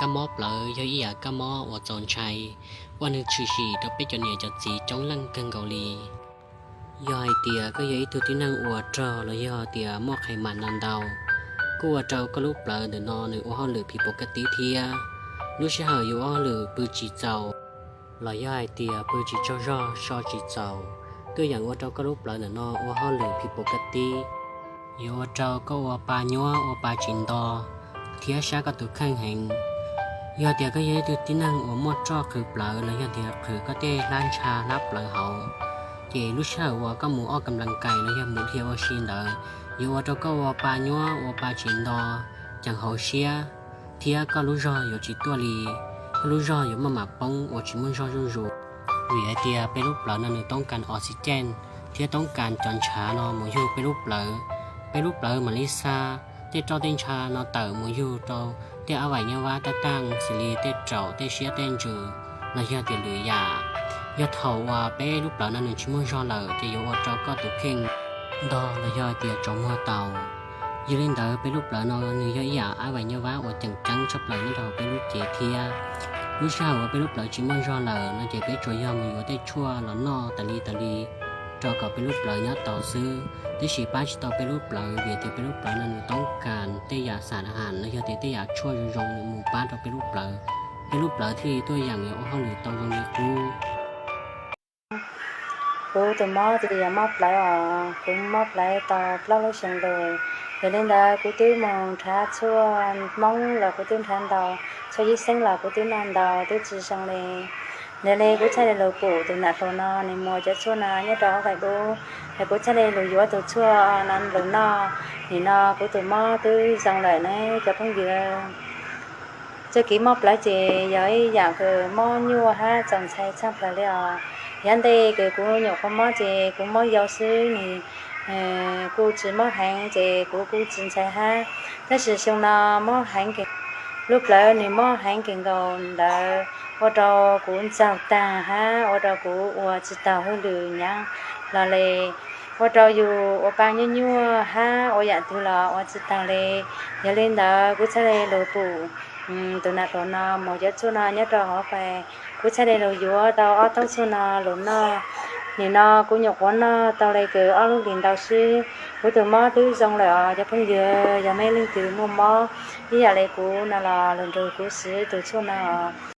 Kab mob plawv yog ib yam kab mob uas txaus ntshai, ua nws tshwm sim rau peb cov niam cov txiv coob leej kawg nkaus li. Yog hais tias koj yog ib tug tib neeg uas rog los yog tias muaj qhais mas no ntau, kuj ua rau koj lub plawv ntawm no nws ua hauj lwm phim pov ka tib thiab. Lub sij hawm yuav ua hauj lwm pw tsis txaus, los yog hais tias pw tsis tsaug zog so tsis txaus, twb yeem ua rau koj lub plawv ntawm no ua hauj lwm phim pov ka tib. Yuav ua rau koj ua pa nyuab ua pa tsis nto, thiab sab koj tus kheej heev. Yog tias koj yog ib tug tib neeg uas muaj roj qhwv plawv los yog tias qhwv koj tej hlab ntsha hlab plawv hauv, ces lub sij hawm uas koj mus ua kam nplas kais los yog mus dhia ua si ntawd, yuav ua rau koj ua pa nyuab ua pa tsis nto, ceev hauv siab, thiab koj lub zog yuav tsis tuaj li. Koj lub zog yuav maj mam poob uas tsis muaj zog zuj zus. Vim hais tias peb lub plawv no nws toob kas oxygen thiab toob kas cov ntshav no mus yug peb lub plawv. Peb lub plawv mam li xa tej roj tej ntsha no tawm mus yug rau tej ab vaim nyab vab tab taaj xws li tej raum tej siab tej ntsws los yog tias lwm yam. Yog thaum uas peb lub plawv no nws tsis muaj zog lawm ces yuav ua rau koj tus kheej ntog los yog tias tsaus muag tau. Yog li ntawd peb lub plawv no nws yog ib yam ab vaim nyab vab uas ceem ceeb tshaj plaws nyob rau peb lub cev thiab. Lub sij hawm uas peb lub plawv tsis muaj zog lawm no ces peb tsuas yog mus yuav tej tshuaj los noj tas li tas li rau kom peb lub plawv nyob tau xwb, tab sis pab tsis tau peb lub plawv vim tias peb lub plawv no nws toob kas tej yam xam ham los yog tias tej yam tshuaj zoo zoo nws mus pab rau peb lub plawv, peb lub plawv thiaj li tuaj yeem yuav ua hauj lwm tau zoo li qub. Kuv tus mob ces yog mob plawv os, kuv mob plawv tau plaub lub xyoo lawm. Yog li ntawd kuv twb mus nrhav tshuaj Hmoob los kuv twb nrhav ntau, tshuaj yib xeeb los kuv twb noj ntau twb tsis zoo li. Yog li kuv txhaj li lug pum tus nam hluas no nws muag cov tshuaj no nyob rau hauv Facebook, es kuv txhaj li lug yuav tus tshuaj no lug noj. Nim no kuv tus mob twb zoo lawm ne cov phooj ywg. Txoj kev mob plawv ces yog ib yam kws mob nyuaj hab txaus ntshai tshaj plaws li os. Yav ntej kws kuv nyuam qhuav mob ces kuv mob yau xwb, nws kuj tsis mob heev ces kuv kuj tsis ntshai hab. Tab sis xyoo no mob heev, lub plawv nws mob heev kawg nkaus ntawd ua rau kuv ntxaug taag hab ua rau kuv ua tsis taug hauj lwm nyaav los li, ua rau yus ua pa nyuaj nyuaj hab ua yam twg los ua tsis taug li. Yog li ntawd kuv txhaj li lug pum tus nam hluas no muag cov tshuaj no nyob rau hauv fais, kuv txhaj li lug yuav tau ob taub tshuaj no lug noj. Nim no kuv nyuam qhuav noj tau li kws ob lub hlis ntau xwb, kuv tus mob twb zoo lawm os cov phooj ywg. Yog mej leej twg muaj mob ib yam li kuv no los lug nrug kuv siv tus tshuaj no os.